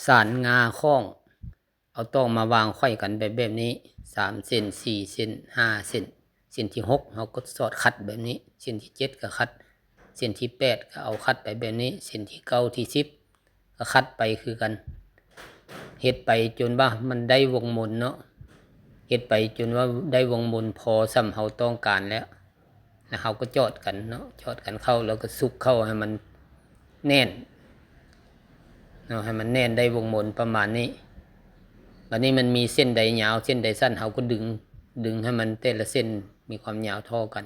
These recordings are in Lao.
ການງ່າຄ້ອງ ເອົາຕອກມາວາງໄຂວ້ກັນແບບ ແບບນີ້ ສາມເສັ້ນ ສີ່ເສັ້ນ ຫ້າເສັ້ນ ເສັ້ນທີຫົກເຮົາກໍສອດຂັດແບບນີ້ ເສັ້ນທີເຈັດກໍຂັດ ເສັ້ນທີແປດກໍເອົາຂັດໄປແບບນີ້ ເສັ້ນທີເກົ້າ ທີສິບ ກໍຂັດໄປຄືກັນ ເຮັດໄປຈົນວ່າມັນໄດ້ວົງມົນເນາະ ເຮັດໄປຈົນວ່າໄດ້ວົງມົນພໍສ່ຳເຮົາຕ້ອງການແລ້ວ ແລ້ວເຮົາກໍຈອດກັນເນາະ ຈອດກັນເຂົ້າ ແລ້ວກໍສຸກເຂົ້າໃຫ້ມັນແໜ້ນເນາະ ໃຫ້ມັນແໜ້ນໄດ້ວົງມົນປະມານນີ້ ບາດນີ້ມັນມີເສັ້ນໃດຍາວເສັ້ນໃດສັ້ນ ເຮົາກໍດຶງ ດຶງໃຫ້ມັນແຕ່ລະເສັ້ນມີຄວາມຍາວທໍ່ກັນ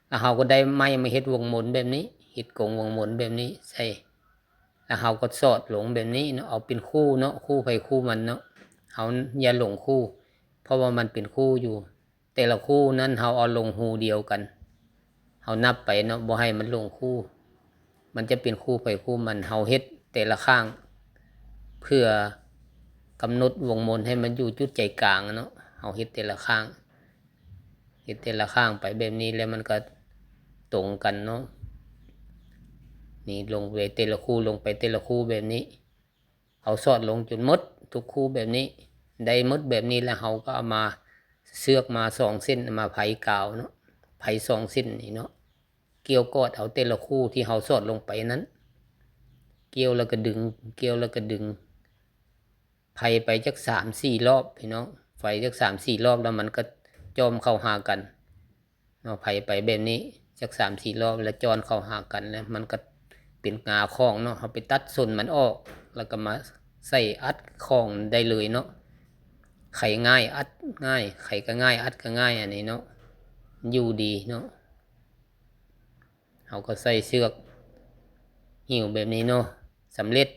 ແລ້ວເຮົາກໍໄດ້ໄມ້ມາເຮັດວົງມົນແບບນີ້ ເຮັດກົງວົງມົນແບບນີ້ໃສ່ ແລ້ວເຮົາກໍສອດລົງແບບນີ້ເນາະ ເອົາເປັນຄູ່ເນາະ ຄູ່ໃຜຄູ່ມັນເນາະ ເຮົາຢ່າຫຼົງຄູ່ ເພາະວ່າມັນເປັນຄູ່ຢູ່ ແຕ່ລະຄູ່ນັ້ນເຮົາເອົາລົງຮູດຽວກັນ ເຮົານັບໄປເນາະ ບໍ່ໃຫ້ມັນຫຼົງຄູ່ ມັນຈະເປັນຄູ່ໃຜຄູ່ມັນ ເຮົາເຮັດແຕ່ລະຂ້າງ ເພື່ອກຳນົດວົງມົນໃຫ້ມັນຢູ່ຈຸດໃຈກາງເນາະ ເຮົາເຮັດແຕ່ລະຂ້າງ ເຮັດແຕ່ລະຂ້າງໄປແບບນີ້ ແລ້ວມັນກໍຕົງກັນເນາະ ນີ້ລົງໄປແຕ່ລະຄູ່ ລົງໄປແຕ່ລະຄູ່ແບບນີ້ ເຮົາສອດລົງຈົນໝົດທຸກຄູ່ແບບນີ້ ໄດ້ໝົດແບບນີ້ແລ້ວ ເຮົາກໍເອົາມາ ເຊືອກມາສອງເສັ້ນ ເອົາມາໄພກາວເນາະ ໄພສອງເສັ້ນນີ້ເນາະ ກ່ຽວກອດເອົາແຕ່ລະຄູ່ທີ່ເຮົາສອດລົງໄປນັ້ນ ກ່ຽວແລ້ວກໍດຶງ ກ່ຽວແລ້ວກໍດຶງ ໄພໄປຈັກສາມສີ່ລອບພີ່ນ້ອງ ໄພຈັກສາມສີ່ລອບ ແລ້ວມັນກໍຈ້ອມເຂົ້າຫາກັນເນາະ ໄພໄປແບບນີ້ຈັກສາມສີ່ລອບ ແລ້ວຈ້ອນເຂົ້າຫາກັນ ແລ້ວມັນກໍເປັນງ່າຄ້ອງເນາະ ເຮົາໄປຕັດສົ້ນມັນອອກ ແລ້ວກໍມາໃສ່ອັດຄ້ອງໄດ້ເລີຍເນາະ ໄຂງ່າຍ ອັດງ່າຍ ໄຂກໍງ່າຍ ອັດກໍງ່າຍ ອັນນີ້ເນາະ ຢູ່ດີເນາະ. ເຮົາກໍໃສ່ເຊືອກຫິ້ວແບບນີ້ເນາະ ສຳເລັດ